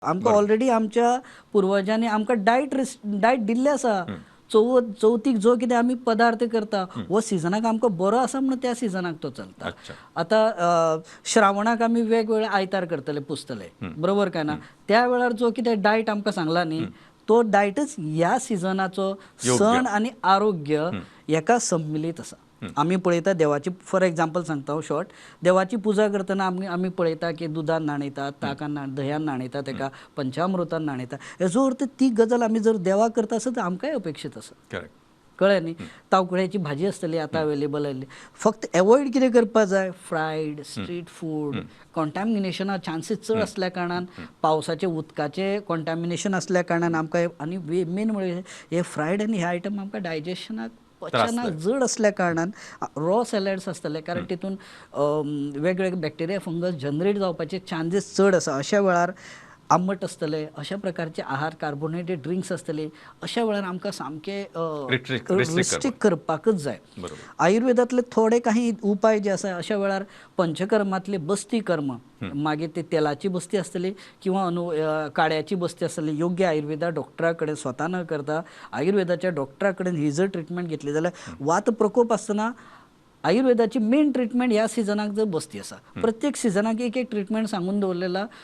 आमकां ऑलरेडी आमच्या पुर्वजांनी आमकां डायट दिल्लें आसा. चवथीक जो कितें आमी पदार्थ करता हो सिजनाक आमकां बरो आसा म्हणून त्या सिजनाक तो चलता. आतां श्रावणाक आमी वेगवेगळे आयतार करतले, पुजतले, बरोबर काय ना? त्या वेळार जो कितें डायट आमकां सांगला न्ही, तो डायटच ह्या सिजनाचो सण आनी आरोग्य हेका सम्मिलीत आसा. आमी पळयता देवाची, फॉर एग्जाम्पल सांगता हांव शॉर्ट, देवाची पुजा करतना आमी पळयता की दुदान न्हाणयतात, ताकान, दह्यान न्हाणयतात, तेका पंचामृतान न्हाणयता. हेजो अर्थ ती गजाल आमी जर देवाक करता आसत तर आमकांय अपेक्षीत आसा. कळ्ळें न्ही? तावकळ्याची भाजी आसतली आतां अवेलेबल आयिल्ली. फक्त एवॉयड कितें करपाक जाय, फ्रायड, स्ट्रीट फूड, कॉन्टामिनेशना चान्सीस चड आसल्या कारणान, पावसाचे उदकाचें कॉन्टामिनेशन आसल्या कारणान आमकां, आनी मेन म्हळ्यार हे फ्रायड आनी हे आयटम आमकां डायजेशनाक, पचनाक जड असल्या कारणान रॉ सॅलड्स आसतले, कारण तितून वेगवेगळे बॅक्टेरिया, फंगस जनरेट जावपाचे चान्सीस चड आसा. अशा वेळार आंबट आसतले अशा प्रकारचे आहार, कार्बोनेटेड ड्रिंक्स आसतले, अशा वेळार आमकां सामकें रिस्ट्रिक्ट करपाकच जाय. आयुर्वेदांतले थोडे काही उपाय जे आसा, अशा वेळार पंचकर्मांतले बस्ती कर्म, मागीर ती तेलाची बस्ती आसतली किंवा काड्याची बस्ती आसतली, योग्य आयुर्वेदा डॉक्टरा कडेन, स्वता न करता आयुर्वेदाच्या डॉक्टरा कडेन ही जर ट्रिटमेंट घेतली जाल्यार वात प्रकोप आसतना आयुर्वेदाची मेन ट्रिटमेंट ह्या सिजनाक जर बस्ती आसा. प्रत्येक सिजनाक एक एक ट्रिटमेंट सांगून दवरलेला.